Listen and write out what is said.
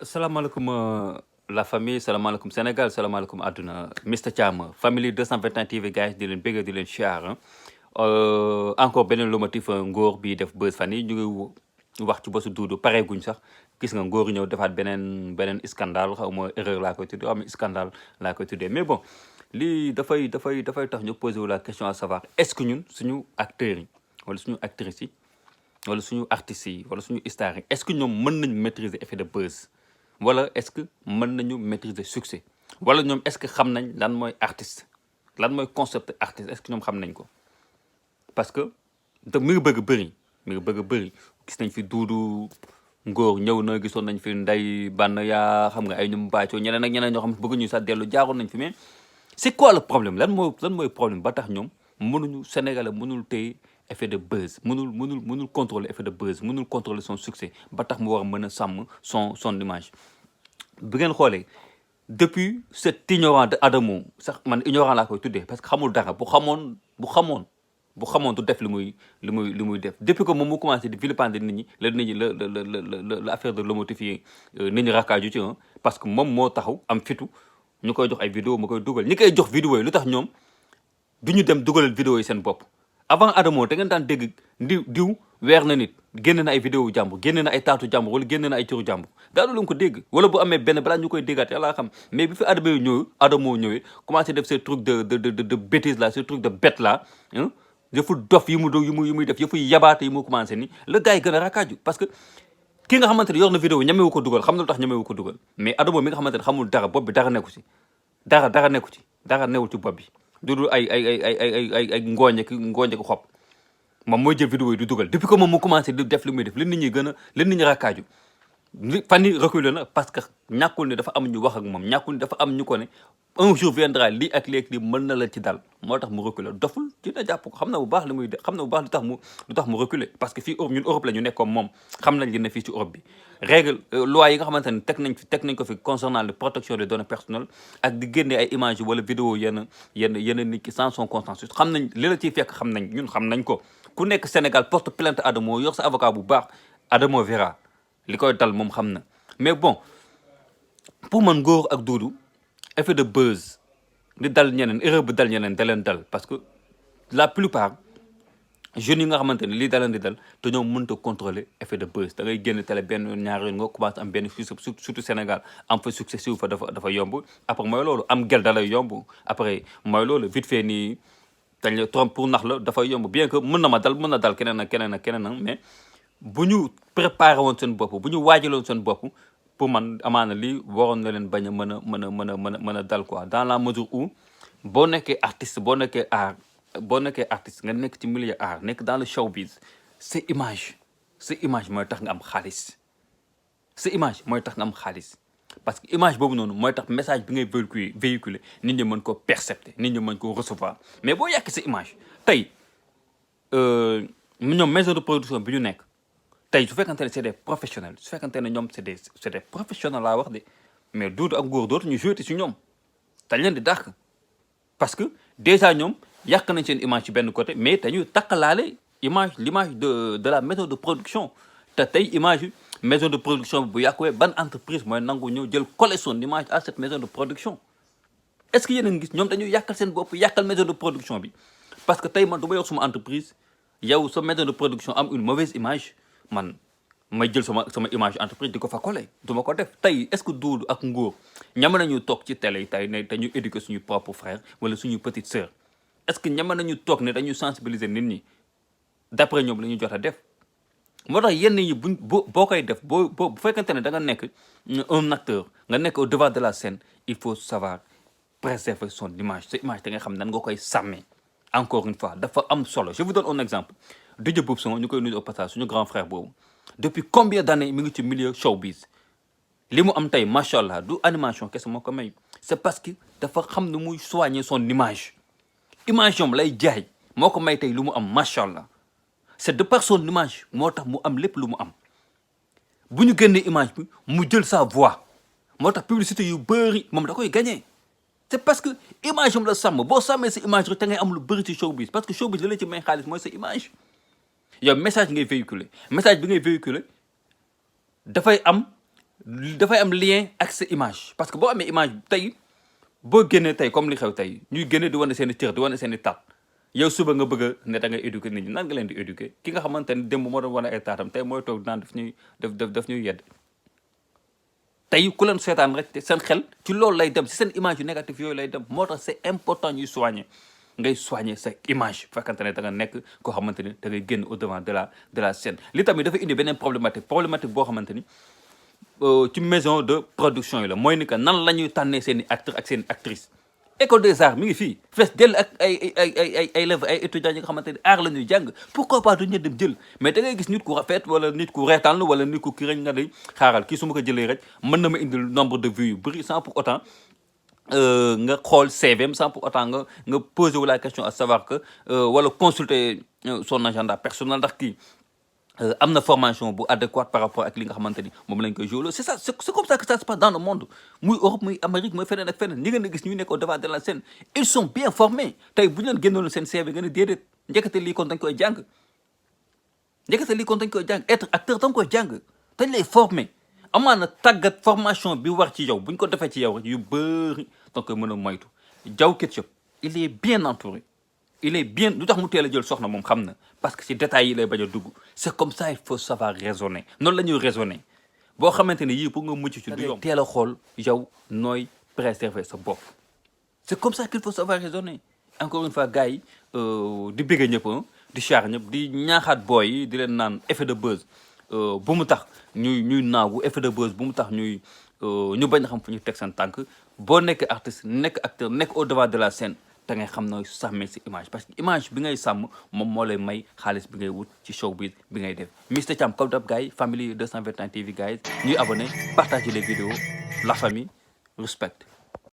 salaamaaleykum la famille salaamaaleykum Sénégal salaamaaleykum àdduna Mr Thiam famille 221 TV guys di leen bëgg di leen siyaar encore beneen lomotif ngóor bi def buzz fan yi ñu ngi wax ci bosu duudu pareeguñ sax gis nga ngóor ñëw defaat beneen scandale xaw ma erreur laa koy tuddee am scandale laa koy tuddee mais bon lii dafay tax ñu poser wu la question à savoir est-ce que ñun suñu acteurs yi wala suñu actrices yi wala suñu artistes yi wala suñu stars yi est-ce que ñoom mën nañu maîtriser effet de buzz wala est-ce que mën nañu maîtriser succès wala ñoom est-ce que xam nañ lan mooy artiste lan mooy concept artiste est-ce que ñoom xam nañ ko parce que te mi ngi bëgg a bëri gis nañ fi duudu ngóor ñëw na gisoon nañ fi nday bànn yaa xam nga ay ñum bàccoo ñeneen ak ñeneen ñoo xam ne bëgg ñu sax dellu jaaroon nañ fi mais c'est quoi le problème lan mooy problème ba tax ñoom mënuñu Sénégalais mënul téye effet de buzz mënul contrôler effet de buzz mënul contrôler son succès ba tax mu war a mën a sàmm son image bu ngeen xoolee depuis cet ignorant de Adamo sax man ignorant laa koy tuddee parce que xamul dara bu xamoon du def li muy def depuis que moom mu commencé di vilipender nit ñi la affaire de l'homotifier nit ñi rakkaaju ci parce que moom moo taxaw am fitu ñu koy jox ay vidéo mu koy dugal ñi koy jox vidéo yi lu tax ñoom du ñu dem dugalal vidéo yi seen bopp avant Adamo da ngeen daan dégg diw weer na nit génn na ay vidéo jàmbur génn na ay taatu jàmbur wala génn na ay cëru jàmbur daal lu ko dégg wala bu amee benn balaa ñu koy déggaat yàlla xam mais bi fi Adamo ñëwee commencé def ces trucs de bêtises là ces trucs de bête là yëfu dof yi muy def yëfu yabaate yi mu commencé ni le gars yi gën a rakkaaju parce que ki nga xamante ne yor na vidéo ñamewu ko dugal xam na lu tax ñamewu ko dugal mais Adamo mi nga xamante ne xamul dara bopp bi dara nekku ci dara newul ci bopp bi dudul ay ngooñe ki xob moom mooy jël vidéo yi du dugal depuis que moom mu commencé di def li muy def li nit ñi rakkaaju fan yi reculé na parce que ñàkkul ne dafa am ñu wax ak moom ñàkkul ne dafa am ñu ko ne un jour viendra lii ak lii mën na la ci dal moo tax mu reculé doful dina jàpp ko xam na bu baax li muy def xam na bu baax lu tax mu reculé parce que fii ñun Europe la ñu nekk comme moom xam nañ li ne fii ci Europe bi règle loi yi nga xamante ne teg nañ ko fi concernant la protection des données personnelles ak di génne ay images wala vidéo yenn nit ki sans son consensus xam nañ li la ciy fekk xam nañ ko ku nekk Sénégal porte plainte Adamo yor sa avocat bu baax Adamo verra li koy dal moom xam na mais bon pour man ngóor ak duudu effet de buzz di dal ñeneen erreur bu dal ñeneen da leen dal parce que la plupart jeunes yi nga xamante ne lii daleen di dal te ñoom mënut a contrôler effet de buzz da ngay génn télé benn ñaar yoon nga commencé am benn surtout Sénégal am fa succès siw fa dafa yomb après mooy loolu am gel da lay yomb après mooy loolu vite fait nii dañ la trompe pour nax la dafay yomb bien que mën na dal keneen ak mais bu ñu préparé woon seen bopp bu ñu waajaloon seen bopp pour man amaana lii waroon na leen bañ a mën a dal quoi dans la mesure où boo nekkee artiste nga nekk ci milieu art nekk dans le showbiz sa image mooy tax nga am xaalis parce que image boobu noonu mooy tax message bi ngay véhiculer nit ñi mën ko percepter nit ñi mën ko recevoir mais boo yàqee sa image tey ñoom maison de production bi ñu nekk tey su fekkante ne c'est des professionnels su fekkante ne ñoom c'est des professionnels laa wax de mais duudu ak ngóor dootu ñu joué ci ñoom dañ leen di dàq parce que déjà ñoom yàq nañ seen image ci benn côté mais dañuy takkalaale l'image de la maison de production te tey image maison de production bu yàquwee ban entreprise mooy nangu ñëw jël coller son image à cette maison de production est-ce que yéen a ngi gis ñoom dañuy yàqal seen bopp yàqal maison de production bi parce que tey man du ma yor suma entreprise yow sa maison de production am une mauvaise image man may jël sama image entreprise di ko fa coller du ma ko def tey est-ce que duudu ak ngóor ñama nañu toog ci télé yi tey ne dañu éduquer suñu propre frère wala suñu petite sœur est-ce que ñama nañu toog ne dañuy sensibiliser nit ñi d'après ñoom la ñu jot a def moo tax yenn yi boo koy def bu fekkente ne da nga nekk un acteur nga nekk au devant de la scène il faut savoir préserver son image sa image da nga xam nan nga koy sàmmee encore une fois dafa am solo je vous donne un exemple DJ Boubson ñu koy nuyu au passage suñu grand frère boobu depuis combien d'années mi ngi ci milieu showbiz li mu am tey macha allah du animation kese moo ko may c'est parce que dafa xam ne muy soigner son image yom lay jaay moo ko may tey lu mu am macha allah c'est de par son image moo tax mu am lépp lu mu am bu ñu génnee image bi mu jël sa voix moo tax publicité yu bëri moom da koy gagner c'est parce que image am la sàmm boo sàmmee sa image rek da ngay am lu bëri ci showbiz parce que showbiz la ci may xaalis mooy sa image yow message bi ngay véhiculer dafay am dafay am lien ak sa image parce que boo amee image tey boo génnee tey comme li xew tey ñuy génne di wane seen i cër di wane seen i tat yow suba nga bëgg a ne da ngay éduquer nit ñi nan nga leen di éduquer ki nga xamante ni démb moo doon wane ay taatam tey mooy toog naan daf ñuy yedd tey ku leen seetaan rek te seen xel ci loolu lay dem si seen image yu négatif yooyu lay dem moo tax c'est important ñuy soigner ngay soigner sa image bu fekkante ne da nga nekk koo xamante ni da ngay génn au devant de la scène li tamit dafa indi beneen problématique boo xamante ni ci maison de production yi la mooy ni que nan la ñuy tànnee seen i acteurs ak seen i actrices école des arts mi ngi fii fees dell ak ay élèves ay étudiants yi nga xamante ni art la ñuy jàng pourquoi pas duñu dem jël mais da ngay gis nit ku rafet wala nit ku reetaan wala nit ku kii rek nga day xaaral kii su ma ko jëlee rek mën na ma indil nombre de vues yu bëri sans pour autant nga xool CVM sans pour autant nga poser wu la question à savoir que wala consulter son agenda personnel ndax kii am na formation bu adéquate par rapport ak li nga xamante ni moom lañ koy jouer c'est ça c'est comme ça que ça se passe dans le monde muy Europe muy Amérique muy feneen ak feneen ñi ngeen a gis ñu nekk au devant de la scène ils sont bien formés tey bu ñu leen génnoon seen CV nga ne déedéet njëkkate lii kon dañ koy jàng être acteur da nga koy jàng dañ lay former amaana tàggat formation bi war ci yow bu ñu ko defee ci yow rek yu bëri donc koy mën a moytu Diaw Ketchup il est bien entouré il est bien lu tax mu teel a jël soxna moom xam na parce que ci détails yi lay bañ a dugg c'est comme ça il faut savoir raisonner noonu la ñuy raisonner boo xamante ne yii pour nga mucc ci du yomb teel a xool yow nooy préserver sa bopp c'est comme ça qu'il faut savoir raisonner encore une fois gars yi di bëgg ñëpp di char ñëpp di ñaaxaat booy yi di leen naan effet de buzz bu mu tax ñuy naagu effet de buzz bu mu tax ñu bañ a xam fu ñu teg seen tànk boo nekk artiste nekk acteur nekk au devant de la scène da ngay xam nooy sàmmee si image parce que image bi ngay sàmm moom moo lay may xaalis bi ngay wut ci show bi ngay def Mr Thiam comme d'hab gars yi famille 221 TV gars yi ñuy abonné partager les vidéos la famille respect